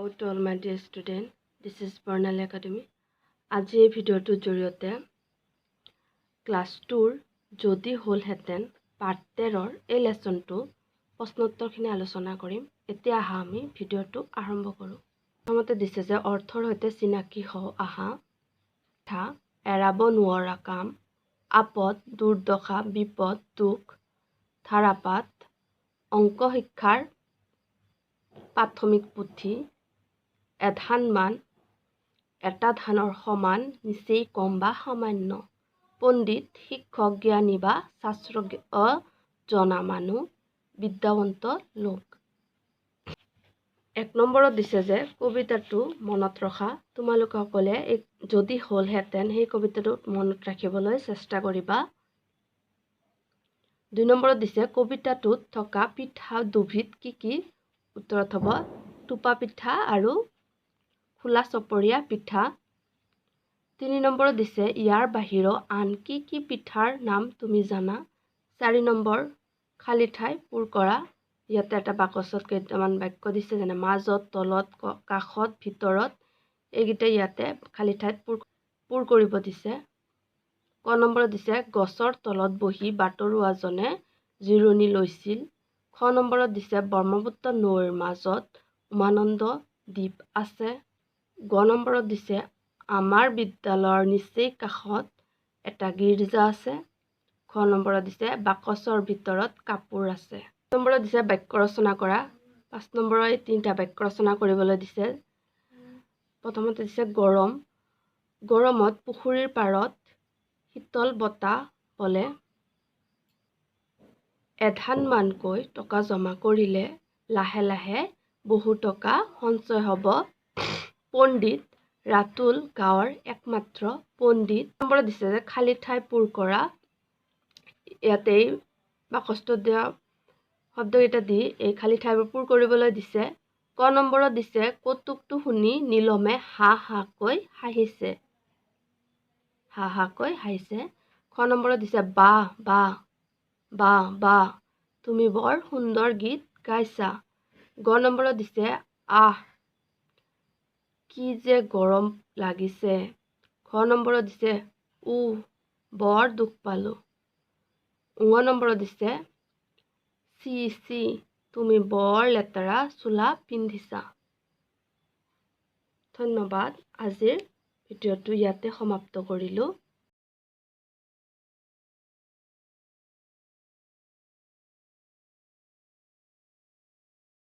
To all my dear student, this is Barnali Academy. আজি এই ভিডিঅ'টোৰ জৰিয়তে ক্লাছ 2ৰ যদি হ'লহেঁতেন পাৰ্ট 13ৰ এই লেচনটো প্ৰশ্নোত্তৰখিনি আলোচনা কৰিম। এতিয়া আহা, আমি ভিডিঅ'টো আৰম্ভ কৰোঁ। প্ৰথমতে দিছে যে অৰ্থৰ সৈতে চিনাকি হওঁ আহা। থা এৰাব নোৱাৰা কাম, আপদ, দুৰ্দশা, বিপদ, দুখ, ধাৰাপাত, অংক শিক্ষাৰ প্ৰাথমিক পুথি, এধানমান, এটা ধানৰ সমান, নিচেই কম বা সামান্য, পণ্ডিত, শিক্ষক, জ্ঞানী বা শাস্ত্ৰ জনা মানুহ, বিদ্যাৱন্ত লোক। 1 নম্বৰত দিছে যে কবিতাটো মনত ৰখা। তোমালোকে সকলোৱে এই যদি হ'লহেঁতেন সেই কবিতাটো মনত ৰাখিবলৈ চেষ্টা কৰিবা। 2 নম্বৰত দিছে কবিতাটোত থকা পিঠা দুবিধ কি কি? উত্তৰত হ'ব টোপা পিঠা আৰু খোলা চপৰীয়া পিঠা। 3 নম্বৰত দিছে ইয়াৰ বাহিৰেও আন কি কি পিঠাৰ নাম তুমি জানা? 4 নম্বৰ খালী ঠাই পূৰ কৰা। ইয়াতে এটা বাকচত কেইটামান বাক্য দিছে, যেনে মাজত, তলত, কাষত, ভিতৰত, এইকেইটা ইয়াতে খালী ঠাইত পূৰ কৰিব দিছে। ক নম্বৰত দিছে গছৰ তলত বহি বাটৰুৱাজনে জিৰণি লৈছিল। খ নম্বৰত দিছে ব্ৰহ্মপুত্ৰ নৈৰ মাজত উমানন্দ দ্বীপ আছে। গ নম্বৰত দিছে আমাৰ বিদ্যালয়ৰ নিচেই কাষত এটা গীৰ্জা আছে। খ নম্বৰত দিছে বাকচৰ ভিতৰত কাপোৰ আছে। নম্বৰত দিছে বাক্য ৰচনা কৰা। 5 নম্বৰৰ এই তিনিটা বাক্য ৰচনা কৰিবলৈ দিছে। প্ৰথমতে দিছে গৰম, গৰমত পুখুৰীৰ পাৰত শীতল বতাহ বলে। এধানমানকৈ টকা জমা কৰিলে লাহে লাহে বহু টকা সঞ্চয় হ'ব। পণ্ডিত ৰাতুল গাঁৱৰ একমাত্ৰ পণ্ডিত। নম্বৰত দিছে যে খালী ঠাই পূৰ কৰা। ইয়াতে বাকচটোত দিয়া শব্দকেইটা দি এই খালী ঠাইবোৰ পূৰ কৰিবলৈ দিছে। ক নম্বৰত দিছে কৌতুকটো শুনি নীলমে হা হাকৈ হাঁহিছে, হা হাকৈ হাঁহিছে। খ নম্বৰত দিছে বাহ বাহ বাহ বাহ তুমি বৰ সুন্দৰ গীত গাইছা। গ নম্বৰত দিছে আহ কি যে গৰম লাগিছে। ঘ নম্বৰত দিছে উ বৰ দুখ পালোঁ। ঙ নম্বৰত দিছে চি চি তুমি বৰ লেতেৰা চোলা পিন্ধিছা। ধন্যবাদ, আজিৰ ভিডিঅ'টো ইয়াতে সমাপ্ত কৰিলোঁ।